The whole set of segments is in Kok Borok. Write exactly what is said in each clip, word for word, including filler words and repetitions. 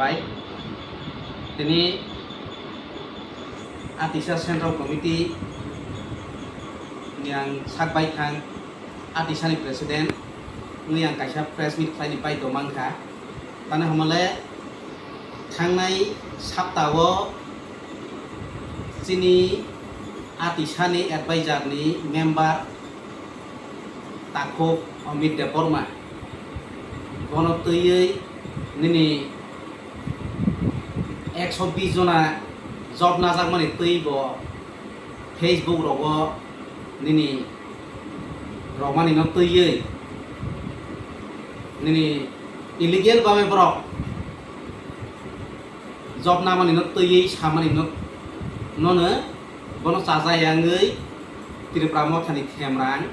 Bai, tini Atisa Central Committee ni ang sak bai thang, Atisa ni President wngwi ang kaisa press meet khlaini bai tongmang kha. Tani hamale thangnai sapta o chini Atisa ni advisor ni member Takhuk Amit Debbarma, bono twiwi nini ekso bis jona job najakmani twi bo Facebook rogo nini romani no twiwi nini illegal babe borok job namani no twiwi samani no, nono bono chajak yangwi Tripura Mothani Khemrang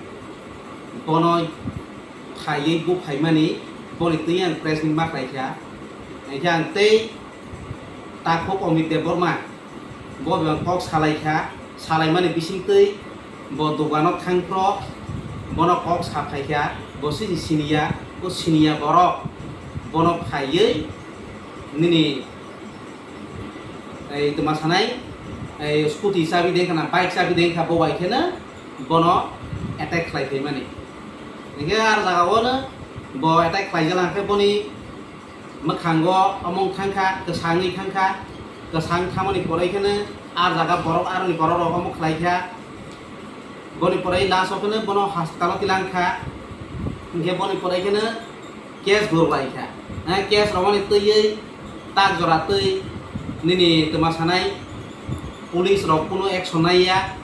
bono phaiwi buphaimani boni twi ang press meet ma khlaikha. Hinkhe ang tei Takhuk Amit Debbarma bo bebak kok salaikha, salaimani bisingtwi bo dogano thangphro bono kok saphaikha, bo sini siniya, o siniya borok bono phaiwi nini ei twma sanai ei scooty chabi dengkha na bike chabi dengkha bo bai kheno bono attack khlai phaimani. Hinkhe ar jagao no bo attack khlaijak khe boni mwkhango omong thangkha, kwsangwi thangkha, kwsang thamani pore kheno ar jaga borok aroni borok rok omo khlaikha. Boni pore last o kheno bono hospital o tilang kha. Hinkhe boni pore kheno case gurlai kha. Eh, case romani twiwi tak jora twi nini twma sanai police rok kunu action naiya,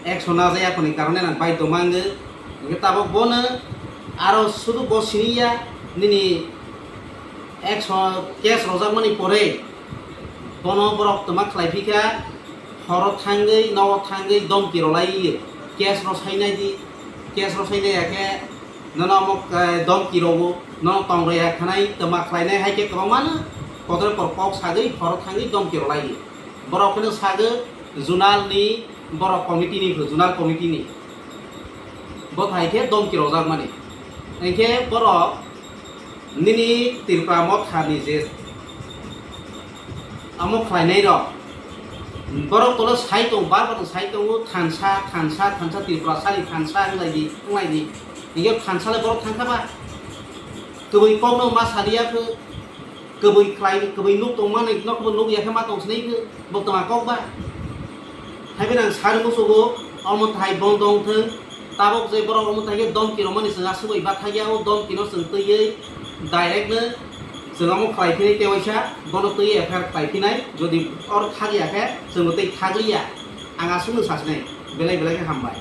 action najaya phani karone nang bai tongmangwi. Hinkhe tabok bono aro sudu bo siniya nini action case rojakmani pore bono borok twma khlai phikha, horo thangwi nogo thangwi domki rwlaiwi case rw sainai di, case rw sainai ya khe nono omo, eh, domki rwo, nono tong rwya khanai twma khlainai hai khe kwbangmano kotor kor kok sagwi horo thangwi domki rwlaiwi. Borok kheno sagwi zonal ni borok committee ni, zonal committee ni bo hai khe domki rwjakmani. Hinkhe borok nini Tripura Mothani je amo khlainai rok, borok tolo sai tong, bar bar sai tongo, thansa, thansa, thansa, Tripura sani thansa wnglaidi, wnglaidi. Hinkhe thansa le borok thangkha ba? Kwbwi kokno ma saliya khe, kwbwi khlai, kwbwi nuk tongmani nokbo nuk ya khe ma tong sinai khe, bo twma kok ba? Haiphano ang sari musugo, omo thai bondo wngthwng, tabok je borok omo thai khe domki romani chwng asugwi bathakya, o domkino chwng twiwi direct no chwng omo khlai phini tewaisa, bono twiwi F I R khlai phinai, jodi oro thakya khe chwngbo tei thakliya, ang aswkno sasinai, belai belai khe hambai.